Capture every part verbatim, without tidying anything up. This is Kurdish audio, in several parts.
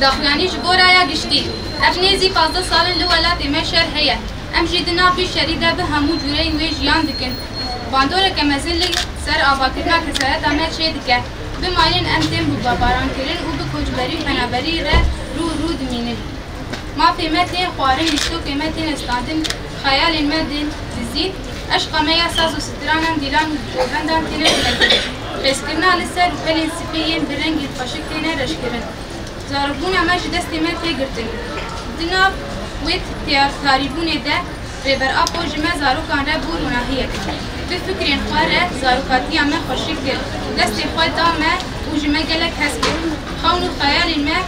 Daxuyanî ji bo raya giştî. Ev nêzî pazdeh sal in li welatê me şer heye. Em jî di nav vî şerî de bi hemû cûreyên wê jiyan dikin. Bandoreke mezin li ser avakirina kesayeta me çêdike. Bi mayîn em tên bûbabarankirin û bi koçberî û penaberî re rû rû dimînin. Mafê me tên xwarin, lîstokê me têne standin, xeyalên me tên dizîn, eşqa me ya saz û stranan, dîlan û govendan têne dimetin. Qêzkirina li ser rûpelên spî yên bi rengên xweşik têne reşkirin. Zarokbûna me ji destê me tê girtin. Di nav wê tiyar-, tarîbûnê de Rêber Apo ji me zarokan re bû ronahiyek. Bi fikrên xwe re zarokatiya me xweşik kir. Destê xwe da me û ji me gelek hez kir. Xewn û xeyalên me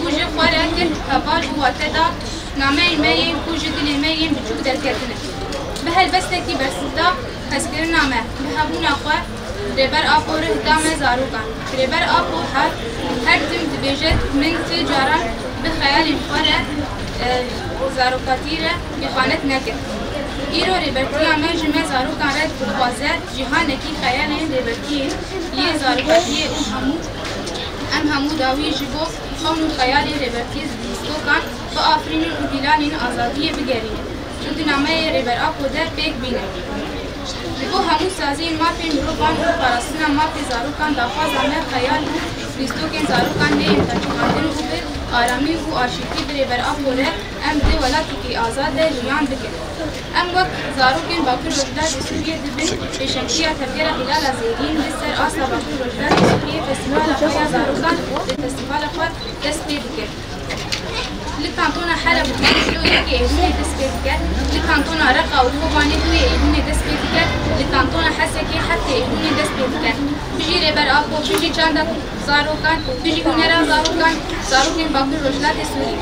û ji xwe re kir heval û wate da nameyên me yên ku ji dilê me yên biçûk derketine. Bi helbestekî bersiv da hezkirina me, bi hebûna xwe Rêber Apo rih da me zarokan. Rêber Apo her, her tim dibêje, min ti caran bi xeyalên xwe re, e, zarokatî re îxanet nekir. Îro rêbertiya me ji me zarokan re dixwaze cîhanekî xeyalên rêbertiyê yê zarokatiyê û hemû, em hemû dawî ji bo xewn û xeyalên rêbertiyê zivîstokan biafirînin û dîlanên azadiyê bigerînin û di nameyê Rêber Apo de pêk bînin. Ji bo hemû saziyên mafên mirovan û parastina mafê zarokan daxwaza me xeyal û lîstokên zarokan neyên teqîqandin û bi aramî û aşîtî bi Rêber Apo re em di welatekî azad de jiyan bikin. Em wek zarokên Bakur Rojhilatê Sûriyê dibin pêşengtiya Tevgera Hilala Zêrîn li ser asta Bakur Rojhilatê Sûriyê festîvala xwe ya zarokan li festîvala xwe dest pê dike. Li kantona Heleb û Şilo yekê Êlûnê dest pê dike. Li kantona Reqa û Kobanê duyê Êlûnê dest pê dike. Li kantona Hesekê heftê Êlûnê dest pê dike. Bijî Rêber Apo, bijî çanda zarokan, bijî hunera zarokan, zarokên Bakur Rojhilatê Sûrî.